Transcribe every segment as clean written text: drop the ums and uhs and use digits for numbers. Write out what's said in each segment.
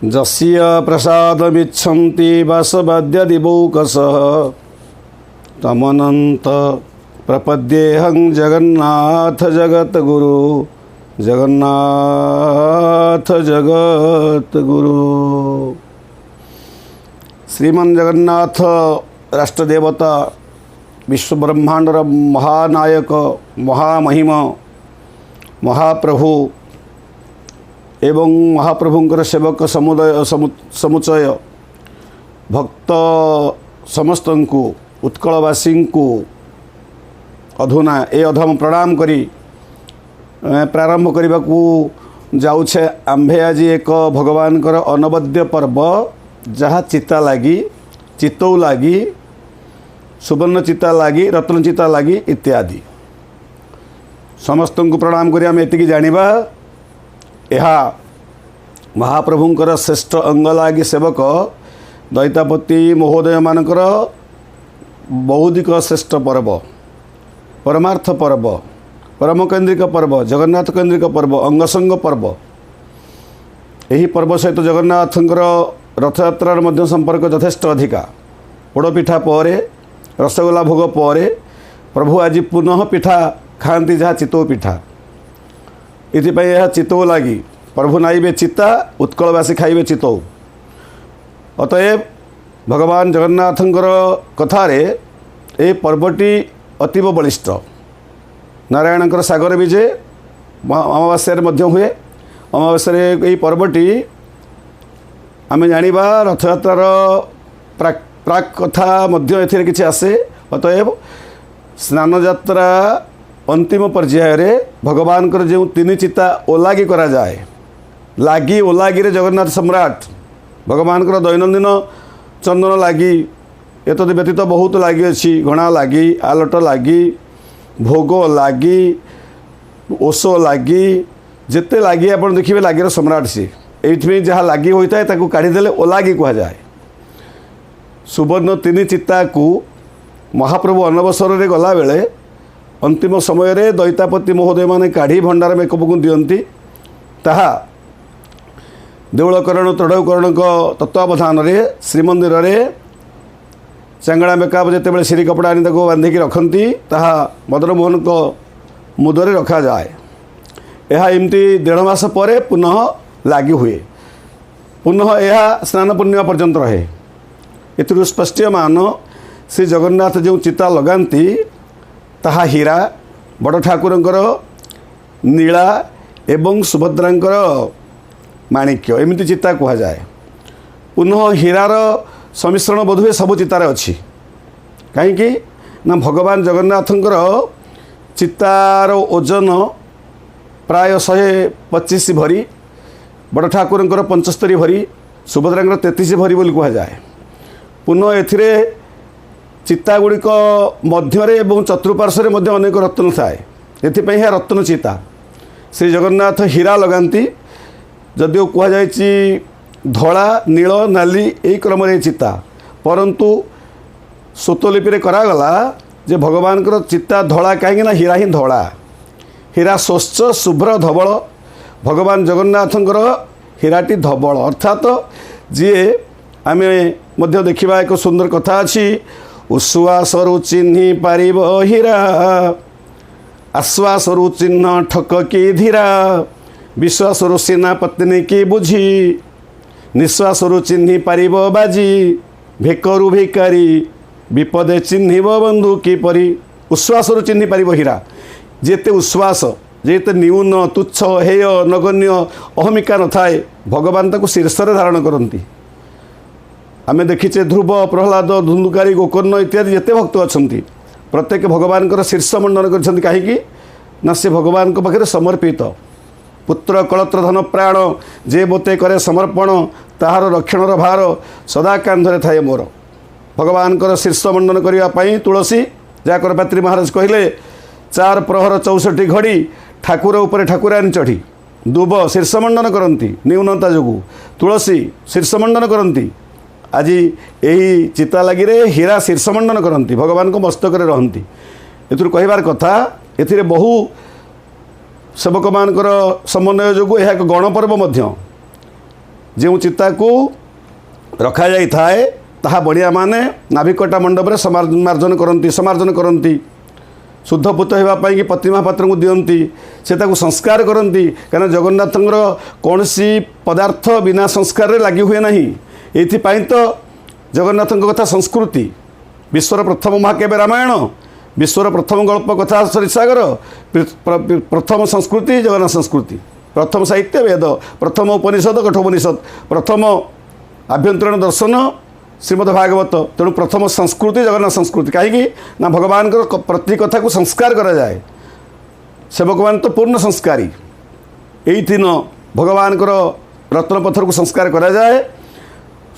ଯସ୍ୟ ପ୍ରସାଦମିଚ୍ଛନ୍ତି ବାସବାଦ୍ୟାଦିବୌକସଃ ତମନନ୍ତ ପ୍ରପଦ୍ୟେହଂ ଜଗନ୍ନାଥ ଜଗତଗୁରୁ, ଜଗନ୍ନାଥ ଜଗତଗୁରୁ। ଶ୍ରୀମନ୍ ଜଗନ୍ନାଥ ରାଷ୍ଟ୍ରଦେବତା, ବିଶ୍ୱବ୍ରହ୍ମାଣ୍ଡର ମହାନାୟକ, ମହାମହିମ ମହାପ୍ରଭୁ ଏବଂ ମହାପ୍ରଭୁଙ୍କର ସେବକ ସମୁଦାୟ, ସମୁଚୟ ଭକ୍ତ ସମସ୍ତଙ୍କୁ, ଉତ୍କଳବାସୀଙ୍କୁ ଅଧୁନା ଏ ଅଧମ ପ୍ରଣାମ କରି ପ୍ରାରମ୍ଭ କରିବାକୁ ଯାଉଛେ ଆମ୍ଭେ ଆଜି ଏକ ଭଗବାନଙ୍କର ଅନବଦ୍ୟ ପର୍ବ, ଯାହା ଚିତା ଲାଗି, ଚିତଉ ଲାଗି, ସୁବର୍ଣ୍ଣ ଚିତା ଲାଗି, ରତ୍ନ ଚିତା ଲାଗି ଇତ୍ୟାଦି। ସମସ୍ତଙ୍କୁ ପ୍ରଣାମ କରି ଆମେ ଏତିକି ଜାଣିବା, ଏହା ମହାପ୍ରଭୁଙ୍କର ଶ୍ରେଷ୍ଠ ଅଙ୍ଗ ଲାଗି ସେବକ ଦୈତାପତି ମହୋଦୟମାନଙ୍କର ବୌଦ୍ଧିକ ଶ୍ରେଷ୍ଠ ପର୍ବ, ପରମାର୍ଥ ପର୍ବ, ପରମକେନ୍ଦ୍ରିକ ପର୍ବ, ଜଗନ୍ନାଥ କେନ୍ଦ୍ରିକ ପର୍ବ, ଅଙ୍ଗସଙ୍ଗ ପର୍ବ। ଏହି ପର୍ବ ସହିତ ଜଗନ୍ନାଥଙ୍କର ରଥଯାତ୍ରାର ମଧ୍ୟ ସମ୍ପର୍କ ଯଥେଷ୍ଟ ଅଧିକା। ପୋଡ଼ପିଠା ପରେ, ରସଗୋଲା ଭୋଗ ପରେ ପ୍ରଭୁ ଆଜି ପୁନଃ ପିଠା ଖାଆନ୍ତି, ଯାହା ଚିତଉ ପିଠା। ଏଥିପାଇଁ ଏହା ଚିତଉ ଲାଗି। ପ୍ରଭୁ ନାଇବେ ଚିତା, ଉତ୍କଳବାସୀ ଖାଇବେ ଚିତଉ। ଅତଏବ ଭଗବାନ ଜଗନ୍ନାଥଙ୍କର କଥାରେ ଏହି ପର୍ବଟି ଅତୀବ ବଳିଷ୍ଠ। ନାରାୟଣଙ୍କର ସାଗର ବିଜେ ଅମାବାସ୍ୟାରେ ମଧ୍ୟ ହୁଏ। ଅମାବାସ୍ୟାରେ ଏହି ପର୍ବଟି ଆମେ ଜାଣିବା। ରଥଯାତ୍ରାର ପ୍ରାକ୍ ପ୍ରାକ୍ କଥା ମଧ୍ୟ ଏଥିରେ କିଛି ଆସେ। ଅତଏବ ସ୍ନାନଯାତ୍ରା ଅନ୍ତିମ ପର୍ଯ୍ୟାୟରେ ଭଗବାନଙ୍କର ଯେଉଁ ତିନି ଚିତା ଓଲାଗି କରାଯାଏ, ଲାଗି ଓଲାଗିରେ ଜଗନ୍ନାଥ ସମ୍ରାଟ। ଭଗବାନଙ୍କର ଦୈନନ୍ଦିନ ଚନ୍ଦନ ଲାଗି, ଏତଦ୍ ବ୍ୟତୀତ ବହୁତ ଲାଗି ଅଛି। ଘଣା ଲାଗି, ଆଲଟ ଲାଗି, ଭୋଗ ଲାଗି, ଓଷ ଲାଗି, ଯେତେ ଲାଗି ଆପଣ ଦେଖିବେ, ଲାଗିର ସମ୍ରାଟ ସିଏ। ଏଇଥିପାଇଁ ଯାହା ଲାଗି ହୋଇଥାଏ, ତାକୁ କାଢ଼ିଦେଲେ ଓଲାଗି କୁହାଯାଏ। ସୁବର୍ଣ୍ଣ ତିନି ଚିତାକୁ ମହାପ୍ରଭୁ ଅନବସରରେ ଗଲାବେଳେ ଅନ୍ତିମ ସମୟରେ ଦୈତାପତି ମହୋଦୟମାନେ କାଢ଼ି ଭଣ୍ଡାର ମେକପକୁ ଦିଅନ୍ତି। ତାହା ଦେଉଳକରଣ ତଢ଼ଉକରଣଙ୍କ ତତ୍ତ୍ୱାବଧାନରେ ଶ୍ରୀମନ୍ଦିରରେ ଚାଙ୍ଗଣା ମେକାପ ଯେତେବେଳେ ଶିରି କପଡ଼ା ଆଣି ତାକୁ ବାନ୍ଧିକି ରଖନ୍ତି, ତାହା ମଦନମୋହନଙ୍କ ମୁଦରେ ରଖାଯାଏ। ଏହା ଏମିତି ଦେଢ଼ ମାସ ପରେ ପୁନଃ ଲାଗି ହୁଏ। ପୁନଃ ଏହା ସ୍ନାନ ପୂର୍ଣ୍ଣିମା ପର୍ଯ୍ୟନ୍ତ ରହେ। ଏଥିରୁ ସ୍ପଷ୍ଟୀୟମାନ, ଶ୍ରୀ ଜଗନ୍ନାଥ ଯେଉଁ ଚିତା ଲଗାନ୍ତି ତାହା ହୀରା, ବଡ଼ ଠାକୁରଙ୍କର ନୀଳା ଏବଂ ସୁଭଦ୍ରାଙ୍କର ମାଣିକ୍ୟ, ଏମିତି ଚିତା କୁହାଯାଏ। ପୁନଃ ହୀରାର ସମ୍ମିଶ୍ରଣ ବୋଧହୁଏ ସବୁ ଚିତାରେ ଅଛି। କାହିଁକି ନା ଭଗବାନ ଜଗନ୍ନାଥଙ୍କର ଚିତାର ଓଜନ ପ୍ରାୟ 125 ଭରି, ବଡ଼ ଠାକୁରଙ୍କର 75 ଭରି, ସୁଭଦ୍ରାଙ୍କର 33 ଭରି ବୋଲି କୁହାଯାଏ। ପୁନଃ ଏଥିରେ ଚିତା ଗୁଡ଼ିକ ମଧ୍ୟରେ ଏବଂ ଚତୁଃପାର୍ଶ୍ୱରେ ମଧ୍ୟ ଅନେକ ରତ୍ନ ଥାଏ। ଏଥିପାଇଁ ଏହା ରତ୍ନ ଚିତା। ଶ୍ରୀ ଜଗନ୍ନାଥ ହୀରା ଲଗାନ୍ତି। ଯଦିଓ କୁହାଯାଇଛି ଧଳା, ନୀଳ, ନାଲି ଏହି କ୍ରମରେ ଚିତା, ପରନ୍ତୁ ସ୍ୱତ୍ତ୍ୱଲିପିରେ କରାଗଲା ଯେ ଭଗବାନଙ୍କର ଚିତା ଧଳା। କାହିଁକି ନା ହୀରା ହିଁ ଧଳା। ହୀରା ସ୍ୱଚ୍ଛ, ଶୁଭ୍ର, ଧବଳ। ଭଗବାନ ଜଗନ୍ନାଥଙ୍କର ହୀରାଟି ଧବଳ। ଅର୍ଥାତ ଯିଏ ଆମେ ମଧ୍ୟ ଦେଖିବା, ଏକ ସୁନ୍ଦର କଥା ଅଛି, ଉଶ୍ୱାସରୁ ଚିହ୍ନି ପାରିବ ହୀରା, ଆଶ୍ୱାସରୁ ଚିହ୍ନ ଠକ କି ଧୀରା, ବିଶ୍ୱାସରୁ ସିନା ପତ୍ନୀ କି ବୁଝି, ନିଶ୍ୱାସରୁ ଚିହ୍ନି ପାରିବ ବାଜି, ଭେକରୁ ଭିକାରୀ, ବିପଦେ ଚିହ୍ନିବ ବନ୍ଧୁ କିପରି। ଉଶ୍ୱାସରୁ ଚିହ୍ନି ପାରିବ ହୀରା। ଯେତେ ଉଶ୍ୱାସ, ଯେତେ ନ୍ୟୁନ, ତୁଚ୍ଛ, ହେୟ, ନଗଣ୍ୟ, ଅହମିକା ନଥାଏ, ଭଗବାନ ତାକୁ ଶୀର୍ଷରେ ଧାରଣ କରନ୍ତି। ଆମେ ଦେଖିଛେ, ଧ୍ରୁବ, ପ୍ରହ୍ଲାଦ, ଧୁନ୍ଧୁକାରୀ, ଗୋକର୍ଣ୍ଣ ଇତ୍ୟାଦି ଯେତେ ଭକ୍ତ ଅଛନ୍ତି, ପ୍ରତ୍ୟେକ ଭଗବାନଙ୍କର ଶୀର୍ଷ ମଣ୍ଡନ କରିଛନ୍ତି। କାହିଁକି ନା ସେ ଭଗବାନଙ୍କ ପାଖରେ ସମର୍ପିତ। ପୁତ୍ର କଳତ୍ର ଧନ ପ୍ରାଣ ଯେ ମୋତେ କରେ ସମର୍ପଣ, ତାହାର ରକ୍ଷଣର ଭାର ସଦା କାନ୍ଧରେ ଥାଏ ମୋର। ଭଗବାନଙ୍କର ଶୀର୍ଷ ମଣ୍ଡନ କରିବା ପାଇଁ ତୁଳସୀ, ଯାହା କରପାତ୍ରୀ ମହାରାଜ କହିଲେ, ଚାର ପ୍ରହର 64 ଘଡ଼ି ଠାକୁର ଉପରେ ଠାକୁରାଣୀ ଚଢ଼ି। ଦୁବ ଶୀର୍ଷ ମଣ୍ଡନ କରନ୍ତି ନ୍ୟୁନତା ଯୋଗୁଁ, ତୁଳସୀ ଶୀର୍ଷ ମଣ୍ଡନ କରନ୍ତି। ଆଜି ଏହି ଚିତା ଲାଗିରେ ହୀରା ଶୀର୍ଷ ମଣ୍ଡନ କରନ୍ତି, ଭଗବାନଙ୍କ ମସ୍ତକରେ ରହନ୍ତି। ଏଥିରୁ କହିବାର କଥା, ଏଥିରେ ବହୁ ସେବକମାନଙ୍କର ସମନ୍ୱୟ ଯୋଗୁଁ ଏହା ଏକ ଗଣପର୍ବ ମଧ୍ୟ। ଯେଉଁ ଚିତାକୁ ରଖାଯାଇଥାଏ ତାହା ବଣିଆମାନେ ନାଭିକଟା ମଣ୍ଡପରେ ସମାର୍ଜନ କରନ୍ତି। ଶୁଦ୍ଧପୁତ ହେବା ପାଇଁକି ପତି ମହାପାତ୍ରଙ୍କୁ ଦିଅନ୍ତି, ସେ ତାକୁ ସଂସ୍କାର କରନ୍ତି। କାରଣ ଜଗନ୍ନାଥଙ୍କର କୌଣସି ପଦାର୍ଥ ବିନା ସଂସ୍କାରରେ ଲାଗି ହୁଏ ନାହିଁ। ଏଇଥିପାଇଁ ତ ଜଗନ୍ନାଥଙ୍କ କଥା ସଂସ୍କୃତି। ବିଶ୍ୱର ପ୍ରଥମ ମହାକାବ୍ୟ ରାମାୟଣ, ବିଶ୍ୱର ପ୍ରଥମ ଗଳ୍ପ କଥା ସରିସାଗର, ପ୍ରଥମ ସଂସ୍କୃତି ଜଗନ୍ନାଥ ସଂସ୍କୃତି, ପ୍ରଥମ ସାହିତ୍ୟ ବେଦ, ପ୍ରଥମ ଉପନିଷଦ କଠୋପନିଷଦ, ପ୍ରଥମ ଆଭ୍ୟନ୍ତରୀଣ ଦର୍ଶନ ଶ୍ରୀମଦ ଭାଗବତ। ତେଣୁ ପ୍ରଥମ ସଂସ୍କୃତି ଜଗନ୍ନାଥ ସଂସ୍କୃତି। କାହିଁକି ନା ଭଗବାନଙ୍କର ପ୍ରତି କଥାକୁ ସଂସ୍କାର କରାଯାଏ। ସେବକମାନେ ତ ପୂର୍ଣ୍ଣ ସଂସ୍କାରୀ। ଏଇ ଦିନ ଭଗବାନଙ୍କର ରତ୍ନପଥରକୁ ସଂସ୍କାର କରାଯାଏ।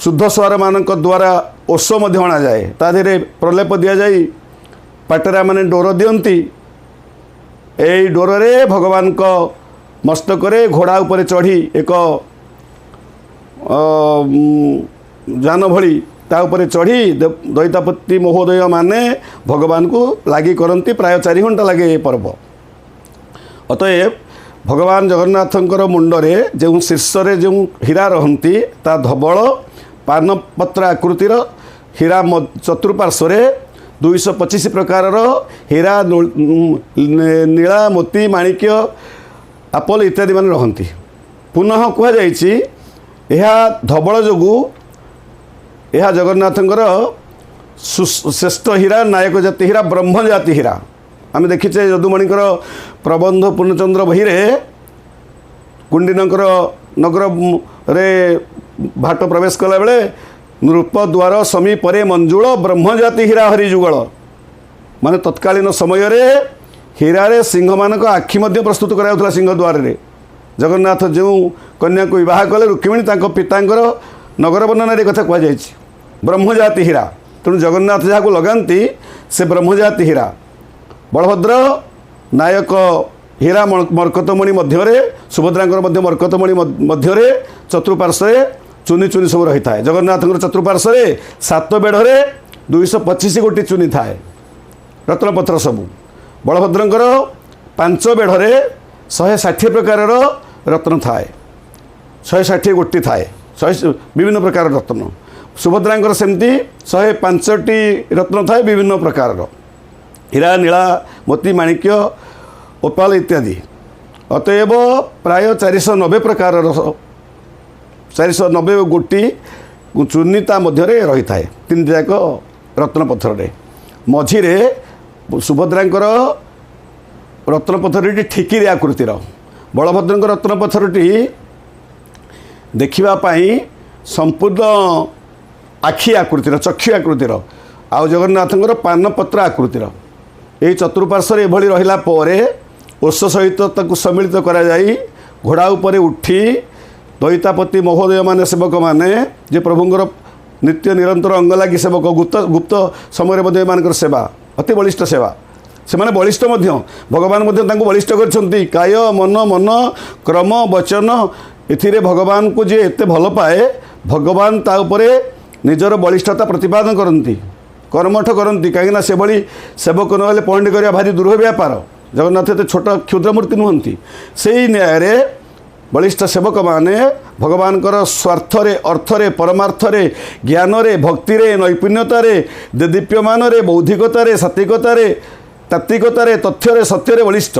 ଶୁଦ୍ଧ ସୁଆରମାନଙ୍କ ଦ୍ୱାରା ଓଷ ମଧ୍ୟ ଅଣାଯାଏ, ତା ଦେହରେ ପ୍ରଲେପ ଦିଆଯାଇ ପାଟରାମାନେ ଡୋର ଦିଅନ୍ତି। ଏଇ ଡୋରରେ ଭଗବାନଙ୍କ ମସ୍ତକରେ ଘୋଡ଼ା ଉପରେ ଚଢ଼ି ଏକ ଯାନ ଭଳି ତା ଉପରେ ଚଢ଼ି ଦଇତାପତି ମହୋଦୟମାନେ ଭଗବାନଙ୍କୁ ଲାଗି କରନ୍ତି। ପ୍ରାୟ 4 ଘଣ୍ଟା ଲାଗେ ଏ ପର୍ବ। ଅତଏବ ଭଗବାନ ଜଗନ୍ନାଥଙ୍କର ମୁଣ୍ଡରେ ଯେଉଁ ଶୀର୍ଷରେ ଯେଉଁ ହୀରା ରହନ୍ତି ତା ଧବଳ ପାନପତ୍ର ଆକୃତିର ହୀରା, ଚତୁଃପାର୍ଶ୍ୱରେ 225 ପ୍ରକାରର ହୀରା, ନୀଳା, ମୋତି, ମାଣିକ୍ୟ, ଆପଲ ଇତ୍ୟାଦି ମାନେ ରହନ୍ତି। ପୁନଃ କୁହାଯାଇଛି ଏହା ଧବଳ ଯୋଗୁଁ ଏହା ଜଗନ୍ନାଥଙ୍କର ଶ୍ରେଷ୍ଠ ହୀରା, ନାୟକ ଜାତି ହୀରା, ବ୍ରହ୍ମ ଜାତି ହୀରା। ଆମେ ଦେଖିଛେ ଯଦୁମଣିଙ୍କର ପ୍ରବନ୍ଧ ପୂର୍ଣ୍ଣଚନ୍ଦ୍ର ବହିରେ କୁଣ୍ଡିନଙ୍କର ନଗରରେ ଭାଟ ପ୍ରବେଶ କଲାବେଳେ ନୃପ ଦ୍ୱାର ସମୀପରେ ମଞ୍ଜୁଳ ବ୍ରହ୍ମଜାତି ହୀରା ହରି ଯୁଗଳ, ମାନେ ତତ୍କାଳୀନ ସମୟରେ ହୀରାରେ ସିଂହମାନଙ୍କ ଆଖି ମଧ୍ୟ ପ୍ରସ୍ତୁତ କରାଯାଉଥିଲା ସିଂହଦ୍ୱାରରେ। ଜଗନ୍ନାଥ ଯେଉଁ କନ୍ୟାକୁ ବିବାହ କଲେ ରୁକ୍ମିଣୀ, ତାଙ୍କ ପିତାଙ୍କର ନଗର ବର୍ଣ୍ଣନାରେ କଥା କୁହାଯାଇଛି ବ୍ରହ୍ମଜାତି ହୀରା। ତେଣୁ ଜଗନ୍ନାଥ ଯାହାକୁ ଲଗାନ୍ତି ସେ ବ୍ରହ୍ମଜାତି ହୀରା। ବଳଭଦ୍ର ନାୟକ ହୀରା ମର୍କତମଣି ମଧ୍ୟରେ, ସୁଭଦ୍ରାଙ୍କର ମଧ୍ୟ ମର୍କତମଣି ମଧ୍ୟରେ ଚତୁଃପାର୍ଶ୍ୱରେ ଚୁନି ଚୁନି ସବୁ ରହିଥାଏ। ଜଗନ୍ନାଥଙ୍କର ଚତୁଃପାର୍ଶ୍ୱରେ 7 ବେଢ଼ରେ 225 ଗୋଟି ଚୁନି ଥାଏ, ରତ୍ନପଥର ସବୁ। ବଳଭଦ୍ରଙ୍କର 5 ବେଢ଼ରେ 160 ପ୍ରକାରର ରତ୍ନ ଥାଏ, 160 ଗୋଟି ଥାଏ, 100 ବିଭିନ୍ନ ପ୍ରକାର ରତ୍ନ। ସୁଭଦ୍ରାଙ୍କର ସେମିତି 105ଟି ରତ୍ନ ଥାଏ, ବିଭିନ୍ନ ପ୍ରକାରର ହୀରା, ନୀଳା, ମୋତି, ମାଣିକ୍ୟ, ଓପାଲ ଇତ୍ୟାଦି। ଅତଏବ ପ୍ରାୟ 490 ପ୍ରକାରର 490 ଗୋଟି ଚୁନି ତା ମଧ୍ୟରେ ରହିଥାଏ, ତିନିଟି ଯାକ ରତ୍ନପଥରରେ। ମଝିରେ ସୁଭଦ୍ରାଙ୍କର ରତ୍ନପଥରଟି ଠିକିରି ଆକୃତିର, ବଳଭଦ୍ରଙ୍କ ରତ୍ନପଥରଟି ଦେଖିବା ପାଇଁ ସମ୍ପୂର୍ଣ୍ଣ ଆଖି ଆକୃତିର, ଚକ୍ଷୁ ଆକୃତିର, ଆଉ ଜଗନ୍ନାଥଙ୍କର ପାନପତ୍ର ଆକୃତିର। ଏହି ଚତୁଃପାର୍ଶ୍ୱରେ ଏଭଳି ରହିଲା ପରେ ଓଷ ସହିତ ତାକୁ ସମ୍ମିଳିତ କରାଯାଇ ଘୋଡ଼ା ଉପରେ ଉଠି ଦଇତାପତି ମହୋଦୟମାନେ ସେବକମାନେ, ଯେ ପ୍ରଭୁଙ୍କର ନିତ୍ୟ ନିରନ୍ତର ଅଙ୍ଗ ଲାଗି ସେବକ, ଗୁପ୍ତ ସମୟରେ ମଧ୍ୟ ଏମାନଙ୍କର ସେବା ଅତି ବଳିଷ୍ଠ ସେବା। ସେମାନେ ବଳିଷ୍ଠ ମଧ୍ୟ, ଭଗବାନ ମଧ୍ୟ ତାଙ୍କୁ ବଳିଷ୍ଠ କରିଛନ୍ତି। କାୟ ମନ ମନ କ୍ରମ ବଚନ ଏଥିରେ ଭଗବାନଙ୍କୁ ଯିଏ ଏତେ ଭଲ ପାଏ, ଭଗବାନ ତା ଉପରେ ନିଜର ବଳିଷ୍ଠତା ପ୍ରତିପାଦନ କରନ୍ତି, କର୍ମଠ କରନ୍ତି। କାହିଁକିନା ସେଭଳି ସେବକ ନହେଲେ ପହଣ୍ଡି କରିବା ଭାରି ଦୁରୂହ ବ୍ୟାପାର। ଜଗନ୍ନାଥ ଏତେ ଛୋଟ କ୍ଷୁଦ୍ର ମୂର୍ତ୍ତି ନୁହନ୍ତି। ସେଇ ନ୍ୟାୟରେ ବଳିଷ୍ଠ ସେବକମାନେ ଭଗବାନଙ୍କର ସ୍ୱାର୍ଥରେ, ଅର୍ଥରେ, ପରମାର୍ଥରେ, ଜ୍ଞାନରେ, ଭକ୍ତିରେ, ନୈପୁଣ୍ୟତାରେ, ଦେଦୀପ୍ୟମାନରେ, ବୌଦ୍ଧିକତାରେ, ସାତ୍ୱିକତାରେ, ତାତ୍ତ୍ୱିକତାରେ, ତଥ୍ୟରେ, ସତ୍ୟରେ ବଳିଷ୍ଠ।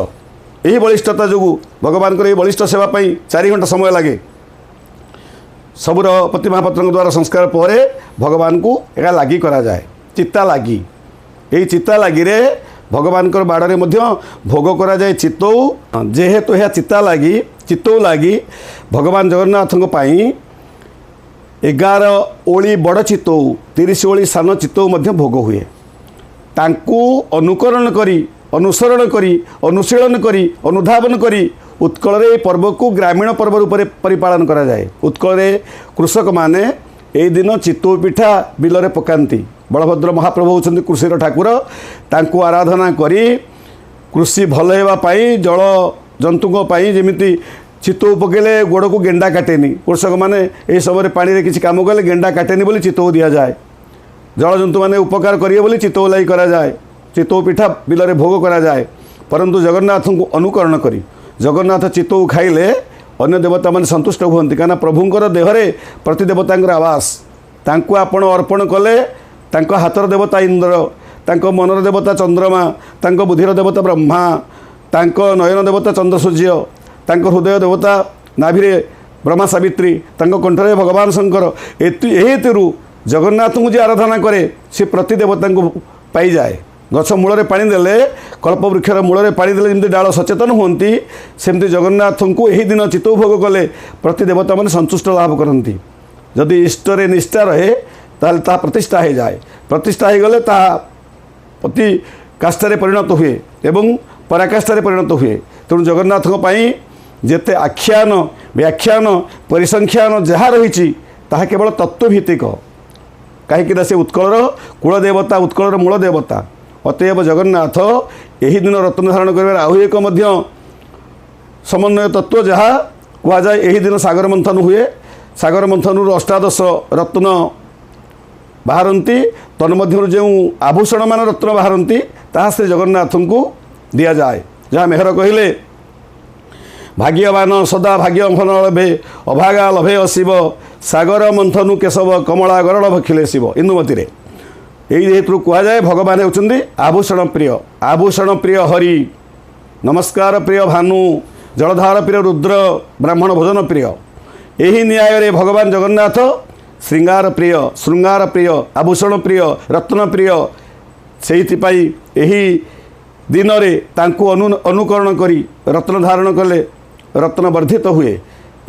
ଏହି ବଳିଷ୍ଠତା ଯୋଗୁଁ ଭଗବାନଙ୍କର ଏହି ବଳିଷ୍ଠ ସେବା ପାଇଁ 4 ଘଣ୍ଟା ସମୟ ଲାଗେ। ସବୁର ପତି ମହାପାତ୍ରଙ୍କ ଦ୍ୱାରା ସଂସ୍କାର ପରେ ଭଗବାନଙ୍କୁ ଏହା ଲାଗି କରାଯାଏ, ଚିତା ଲାଗି। ଏହି ଚିତା ଲାଗିରେ ଭଗବାନଙ୍କର ବାଡ଼ରେ ମଧ୍ୟ ଭୋଗ କରାଯାଏ ଚିତଉ। ଯେହେତୁ ଏହା ଚିତା ଲାଗି, ଚିତଉ ଲାଗି ଭଗବାନ ଜଗନ୍ନାଥଙ୍କ ପାଇଁ 11 ଓଳି ବଡ଼ ଚିତଉ, 30 ଓଳି ସାନ ଚିତଉ ମଧ୍ୟ ଭୋଗ ହୁଏ। ତାଙ୍କୁ ଅନୁକରଣ କରି, ଅନୁସରଣ କରି, ଅନୁଶୀଳନ କରି, ଅନୁଧାବନ କରି ଉତ୍କଳରେ ଏହି ପର୍ବକୁ ଗ୍ରାମୀଣ ପର୍ବ ରୂପରେ ପରିପାଳନ କରାଯାଏ। ଉତ୍କଳରେ କୃଷକମାନେ ଏହି ଦିନ ଚିତଉ ପିଠା ବିଲରେ ପକାନ୍ତି। ବଳଭଦ୍ର ମହାପ୍ରଭୁ ହେଉଛନ୍ତି କୃଷିର ଠାକୁର। ତାଙ୍କୁ ଆରାଧନା କରି କୃଷି ଭଲ ହେବା ପାଇଁ, ଜଳ ଜନ୍ତୁଙ୍କ ପାଇଁ ଯେମିତି ଚିତଉ ପକାଇଲେ ଗୋଡ଼କୁ ଗେଣ୍ଡା କାଟେନି, କୃଷକମାନେ ଏହି ସମୟରେ ପାଣିରେ କିଛି କାମ କଲେ ଗେଣ୍ଡା କାଟେନି ବୋଲି ଚିତଉ ଦିଆଯାଏ। ଜଳଜନ୍ତୁମାନେ ଉପକାର କରିବେ ବୋଲି ଚିତଉ ଲାଗି କରାଯାଏ, ଚିତଉ ପିଠା ବିଲରେ ଭୋଗ କରାଯାଏ। ପରନ୍ତୁ ଜଗନ୍ନାଥଙ୍କୁ ଅନୁକରଣ କରି ଜଗନ୍ନାଥ ଚିତଉ ଖାଇଲେ ଅନ୍ୟ ଦେବତାମାନେ ସନ୍ତୁଷ୍ଟ ହୁଅନ୍ତି। କାହିଁକିନା ପ୍ରଭୁଙ୍କର ଦେହରେ ପ୍ରତି ଦେବତାଙ୍କର ଆବାସ। ତାଙ୍କୁ ଆପଣ ଅର୍ପଣ କଲେ ତାଙ୍କ ହାତର ଦେବତା ଇନ୍ଦ୍ର, ତାଙ୍କ ମନର ଦେବତା ଚନ୍ଦ୍ରମା, ତାଙ୍କ ବୁଦ୍ଧିର ଦେବତା ବ୍ରହ୍ମା, ତାଙ୍କ ନୟନ ଦେବତା ଚନ୍ଦ୍ର ସୂର୍ଯ୍ୟ, ତାଙ୍କ ହୃଦୟ ଦେବତା ନାଭିରେ ବ୍ରହ୍ମା ସାବିତ୍ରୀ, ତାଙ୍କ କଣ୍ଠରେ ଭଗବାନ ଶଙ୍କର। ଏଥିରୁ ଜଗନ୍ନାଥଙ୍କୁ ଯିଏ ଆରାଧନା କରେ ସେ ପ୍ରତି ଦେବତାଙ୍କୁ ପାଇଯାଏ। ଗଛ ମୂଳରେ ପାଣି ଦେଲେ, କଳ୍ପବୃକ୍ଷର ମୂଳରେ ପାଣି ଦେଲେ ଯେମିତି ଡାଳ ସଚେତନ ହୁଅନ୍ତି, ସେମିତି ଜଗନ୍ନାଥଙ୍କୁ ଏହି ଦିନ ଚିତଉ ଭୋଗ କଲେ ପ୍ରତି ଦେବତାମାନେ ସନ୍ତୁଷ୍ଟ ଲାଭ କରନ୍ତି। ଯଦି ଇଷ୍ଟରେ ନିଷ୍ଠା ରହେ ତାହେଲେ ତାହା ପ୍ରତିଷ୍ଠା ହେଇଯାଏ। ପ୍ରତିଷ୍ଠା ହେଇଗଲେ ତାହା ଅତି କାଷ୍ଠାରେ ପରିଣତ ହୁଏ ଏବଂ ପରାକାଷ୍ଠାରେ ପରିଣତ ହୁଏ। ତେଣୁ ଜଗନ୍ନାଥଙ୍କ ପାଇଁ ଯେତେ ଆଖ୍ୟାନ, ବ୍ୟାଖ୍ୟାନ, ପରିସଂଖ୍ୟାନ ଯାହା ରହିଛି ତାହା କେବଳ ତତ୍ତ୍ୱଭିତ୍ତିକ। କାହିଁକିନା ସେ ଉତ୍କଳର କୁଳଦେବତା, ଉତ୍କଳର ମୂଳ ଦେବତା। ଅତଏବ ଜଗନ୍ନାଥ ଏହି ଦିନ ରତ୍ନ ଧାରଣ କରିବାର ଆହୁରି ଏକ ମଧ୍ୟ ସମନ୍ୱୟ ତତ୍ତ୍ୱ ଯାହା କୁହାଯାଏ, ଏହି ଦିନ ସାଗର ମନ୍ଥନ ହୁଏ। ସାଗର ମନ୍ଥନରୁ ଅଷ୍ଟାଦଶ ରତ୍ନ ବାହାରନ୍ତି। ତନ୍ମଧ୍ୟରୁ ଯେଉଁ ଆଭୂଷଣମାନ ରତ୍ନ ବାହାରନ୍ତି ତାହା ଶ୍ରୀ ଜଗନ୍ନାଥଙ୍କୁ ଦିଆଯାଏ। ଯାହା ମେହର କହିଲେ, ଭାଗ୍ୟବାନ ସଦା ଭାଗ୍ୟ ଲଭେ, ଅଭାଗା ଲଭେ ଅଶିବ, ସାଗର ମନ୍ଥନୁ କେଶବ, କମଳା ଗରଳ ଭକ୍ଷିଲେ ଶିବ। ଇନ୍ଦୁମତୀରେ ଏଇ ଯେହେତୁ କୁହାଯାଏ ଭଗବାନ ହେଉଛନ୍ତି ଆଭୂଷଣ ପ୍ରିୟ, ଆଭୂଷଣ ପ୍ରିୟ ହରି, ନମସ୍କାର ପ୍ରିୟ ଭାନୁ, ଜଳଧାର ପ୍ରିୟ ରୁଦ୍ର, ବ୍ରାହ୍ମଣ ଭୋଜନ ପ୍ରିୟ। ଏହି ନ୍ୟାୟରେ ଭଗବାନ ଜଗନ୍ନାଥ ଶୃଙ୍ଗାର ପ୍ରିୟ, ଶୃଙ୍ଗାର ପ୍ରିୟ, ଆଭୂଷଣ ପ୍ରିୟ, ରତ୍ନ ପ୍ରିୟ। ସେଇଥିପାଇଁ ଏହି ଦିନରେ ତାଙ୍କୁ ଅନୁକରଣ କରି ରତ୍ନ ଧାରଣ କଲେ ରତ୍ନ ବର୍ଦ୍ଧିତ ହୁଏ।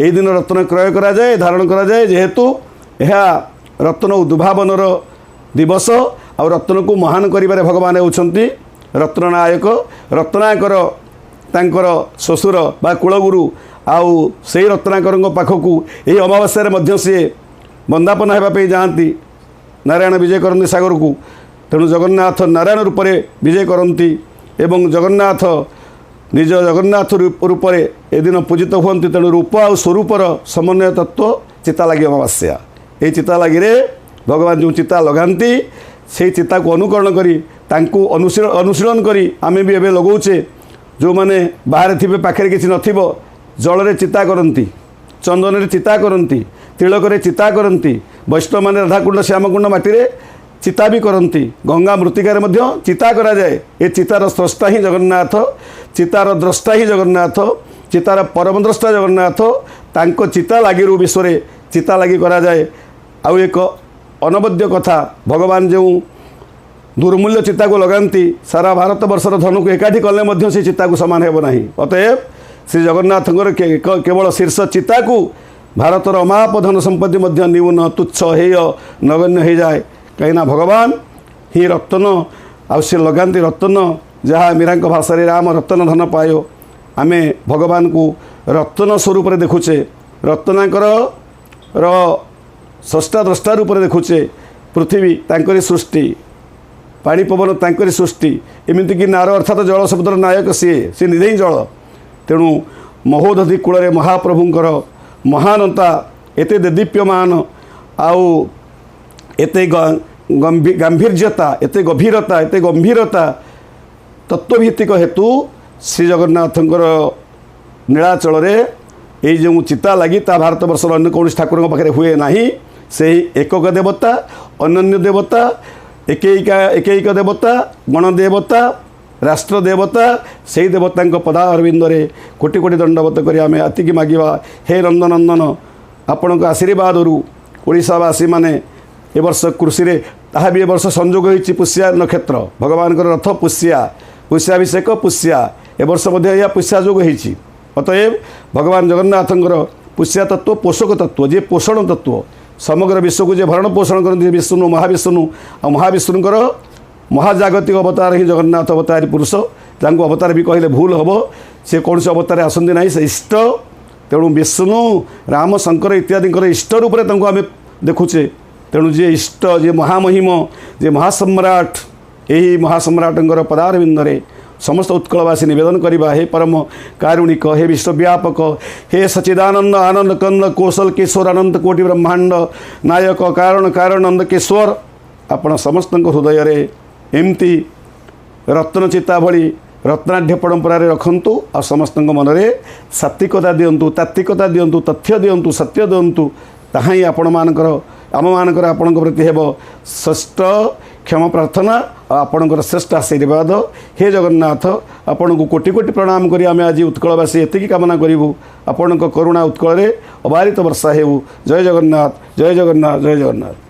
ଏହି ଦିନ ରତ୍ନ କ୍ରୟ କରାଯାଏ, ଧାରଣ କରାଯାଏ। ଯେହେତୁ ଏହା ରତ୍ନ ଉଦ୍ଭାବନର ଦିବସ, ଆଉ ରତ୍ନକୁ ମହାନ କରିବାରେ ଭଗବାନ ହେଉଛନ୍ତି ରତ୍ନନାୟକ। ରତ୍ନାକର ତାଙ୍କର ଶ୍ୱଶୁର ବା କୁଳଗୁରୁ, ଆଉ ସେଇ ରତ୍ନାକରଙ୍କ ପାଖକୁ ଏହି ଅମାବାସ୍ୟାରେ ମଧ୍ୟ ସିଏ ବନ୍ଦାପନା ହେବା ପାଇଁ ଯାଆନ୍ତି। ନାରାୟଣ ବିଜୟ କରନ୍ତି ସାଗରକୁ, ତେଣୁ ଜଗନ୍ନାଥ ନାରାୟଣ ରୂପରେ ବିଜୟ କରନ୍ତି ଏବଂ ଜଗନ୍ନାଥ ନିଜ ଜଗନ୍ନାଥ ରୂପରେ ଏଦିନ ପୂଜିତ ହୁଅନ୍ତି। ତେଣୁ ରୂପ ଆଉ ସ୍ୱରୂପର ସମନ୍ୱୟ ତତ୍ତ୍ୱ ଚିତାଲାଗି ଅମାବାସ୍ୟା। ଏହି ଚିତାଲାଗିରେ ଭଗବାନ ଯେଉଁ ଚିତା ଲଗାନ୍ତି ସେଇ ଚିତାକୁ ଅନୁକରଣ କରି ତାଙ୍କୁ ଅନୁଶୀଳନ କରି ଆମେ ବି ଏବେ ଲଗାଉଛେ। ଯେଉଁମାନେ ବାହାରେ ଥିବେ, ପାଖରେ କିଛି ନଥିବ, ଜଳରେ ଚିତା କରନ୍ତି, ଚନ୍ଦନରେ ଚିତା କରନ୍ତି, ତିଳକରେ ଚିତା କରନ୍ତି, ବୈଷ୍ଣବମାନେ ରାଧାକୁଣ୍ଡ ଶ୍ୟାମକୁଣ୍ଡ ମାଟିରେ ଚିତା ବି କରନ୍ତି, ଗଙ୍ଗା ମୃତ୍ତିକାରେ ମଧ୍ୟ ଚିତା କରାଯାଏ। ଏ ଚିତାର ସ୍ରଷ୍ଟା ହିଁ ଜଗନ୍ନାଥ, ଚିତାର ଦ୍ରଷ୍ଟା ହିଁ ଜଗନ୍ନାଥ, ଚିତାର ପରମଦ୍ରଷ୍ଟା ଜଗନ୍ନାଥ। ତାଙ୍କ ଚିତା ଲାଗିରୁ ବିଶ୍ୱରେ ଚିତା ଲାଗି କରାଯାଏ। ଆଉ ଏକ ଅନବଦ୍ୟ କଥା, ଭଗବାନ ଯେଉଁ ଦୁର୍ମୂଲ୍ୟ ଚିତାକୁ ଲଗାନ୍ତି ସାରା ଭାରତବର୍ଷର ଧନକୁ ଏକାଠି କଲେ ମଧ୍ୟ ସେ ଚିତାକୁ ସମାନ ହେବ ନାହିଁ। ଅତଏବ ଶ୍ରୀ ଜଗନ୍ନାଥଙ୍କର କେବଳ ଶୀର୍ଷ ଚିତାକୁ ଭାରତର ଅମାପ ଧନ ସମ୍ପତ୍ତି ମଧ୍ୟ ନ୍ୟୁନ, ତୁଚ୍ଛ, ହେୟ, ନଗଣ୍ୟ ହୋଇଯାଏ। କାହିଁକିନା ଭଗବାନ ହିଁ ରତ୍ନ, ଆଉ ସେ ଲଗାନ୍ତି ରତ୍ନ, ଯାହା ମୀରାଙ୍କ ଭାଷାରେ ରାମ ରତ୍ନ ଧନ ପାୟ। ଆମେ ଭଗବାନଙ୍କୁ ରତ୍ନ ସ୍ୱରୂପରେ ଦେଖୁଛେ, ରତ୍ନାଙ୍କର ର ସ୍ରଷ୍ଟା ଦ୍ରଷ୍ଟା ରୂପରେ ଦେଖୁଛେ। ପୃଥିବୀ ତାଙ୍କରି ସୃଷ୍ଟି, ପାଣି ପବନ ତାଙ୍କରି ସୃଷ୍ଟି। ଏମିତିକି ନାର ଅର୍ଥାତ ଜଳ ଶବ୍ଦର ନାୟକ ସିଏ, ସେ ନିଜେ ହିଁ ଜଳ। ତେଣୁ ମହୋଦଧି କୂଳରେ ମହାପ୍ରଭୁଙ୍କର ମହାନତା ଏତେ ଦେଦୀପ୍ୟମାନ, ଆଉ ଏତେ ଗାମ୍ଭୀର୍ଯ୍ୟତା, ଏତେ ଗଭୀରତା, ଏତେ ଗମ୍ଭୀରତା ତତ୍ତ୍ୱଭିତ୍ତିକ ହେତୁ ଶ୍ରୀ ଜଗନ୍ନାଥଙ୍କର ନୀଳାଚଳରେ ଏଇ ଯେଉଁ ଚିତା ଲାଗି ତା ଭାରତବର୍ଷର ଅନ୍ୟ କୌଣସି ଠାକୁରଙ୍କ ପାଖରେ ହୁଏ ନାହିଁ। ସେହି ଏକକ ଦେବତା, ଅନନ୍ୟ ଦେବତା, ଏକୈକ ଦେବତା, ଗଣଦେବତା, ରାଷ୍ଟ୍ର ଦେବତା, ସେଇ ଦେବତାଙ୍କ ପଦାରବିନ୍ଦରେ କୋଟି କୋଟି ଦଣ୍ଡବତ କରି ଆମେ ଏତିକି ମାଗିବା, ହେ ନନ୍ଦନନ୍ଦନ, ଆପଣଙ୍କ ଆଶୀର୍ବାଦରୁ ଓଡ଼ିଶାବାସୀମାନେ ଏ ବର୍ଷ କୃଷିରେ, ତାହା ବି ଏ ବର୍ଷ ସଂଯୋଗ ହୋଇଛି ପୁଷ୍ୟା ନକ୍ଷତ୍ର, ଭଗବାନଙ୍କର ରଥ ପୁଷ୍ୟା, ପୁଷ୍ୟାଭିଷେକ ପୁଷ୍ୟା, ଏ ବର୍ଷ ମଧ୍ୟ ଏହା ପୁଷ୍ୟା ଯୋଗ ହେଇଛି। ଅତଏବ ଭଗବାନ ଜଗନ୍ନାଥଙ୍କର ପୁଷ୍ୟା ତତ୍ତ୍ୱ ପୋଷକ ତତ୍ତ୍ୱ, ଯିଏ ପୋଷଣ ତତ୍ତ୍ୱ, ସମଗ୍ର ବିଶ୍ୱକୁ ଯିଏ ଭରଣ ପୋଷଣ କରନ୍ତି ବିଷ୍ଣୁ, ମହାବିଷ୍ଣୁ। ଆଉ ମହାବିଷ୍ଣୁଙ୍କର ମହାଜାଗତିକ ଅବତାର ହିଁ ଜଗନ୍ନାଥ ଅବତାରୀ ପୁରୁଷ। ତାଙ୍କୁ ଅବତାର ବି କହିଲେ ଭୁଲ ହେବ, ସେ କୌଣସି ଅବତାରରେ ଆସନ୍ତି ନାହିଁ, ସେ ଇଷ୍ଟ। ତେଣୁ ବିଷ୍ଣୁ, ରାମ, ଶଙ୍କର ଇତ୍ୟାଦିଙ୍କର ଇଷ୍ଟ ରୂପରେ ତାଙ୍କୁ ଆମେ ଦେଖୁଛେ। ତେଣୁ ଯିଏ ଇଷ୍ଟ, ଯିଏ ମହାମହିମ, ଯିଏ ମହାସମ୍ରାଟ, ଏହି ମହାସମ୍ରାଟଙ୍କର ପଦାରବିନ୍ଦରେ ସମସ୍ତ ଉତ୍କଳବାସୀ ନିବେଦନ କରିବା, ହେ ପରମ କାରୁଣିକ, ହେ ବିଶ୍ୱବ୍ୟାପକ, ହେ ସଚିଦାନନ୍ଦ ଆନନ୍ଦ କନ୍ଦ କୌଶଲ କିଶୋର ଅନନ୍ତ କୋଟି ବ୍ରହ୍ମାଣ୍ଡ ନାୟକ କାରଣ କାରଣନ୍ଦ କିଶୋର, ଆପଣ ସମସ୍ତଙ୍କ ହୃଦୟରେ ଏମିତି ରତ୍ନ ଚିତା ଭଳି ରତ୍ନାଢ୍ୟ ପରମ୍ପରାରେ ରଖନ୍ତୁ ଆଉ ସମସ୍ତଙ୍କ ମନରେ ସାତ୍ୱିକତା ଦିଅନ୍ତୁ, ତାତ୍ତ୍ୱିକତା ଦିଅନ୍ତୁ, ତଥ୍ୟ ଦିଅନ୍ତୁ, ସତ୍ୟ ଦିଅନ୍ତୁ। ତାହା ହିଁ ଆପଣମାନଙ୍କର, ଆମମାନଙ୍କର ଆପଣଙ୍କ ପ୍ରତି ହେବ ଶ୍ରେଷ୍ଠ କ୍ଷମା ପ୍ରାର୍ଥନା ଆଉ ଆପଣଙ୍କର ଶ୍ରେଷ୍ଠ ଆଶୀର୍ବାଦ। ହେ ଜଗନ୍ନାଥ, ଆପଣଙ୍କୁ କୋଟି କୋଟି ପ୍ରଣାମ କରି ଆମେ ଆଜି ଉତ୍କଳବାସୀ ଏତିକି କାମନା କରିବୁ, ଆପଣଙ୍କ କରୁଣା ଉତ୍କଳରେ ଅବାରିତ ବର୍ଷା ହେଉ। ଜୟ ଜଗନ୍ନାଥ, ଜୟ ଜଗନ୍ନାଥ, ଜୟ ଜଗନ୍ନାଥ।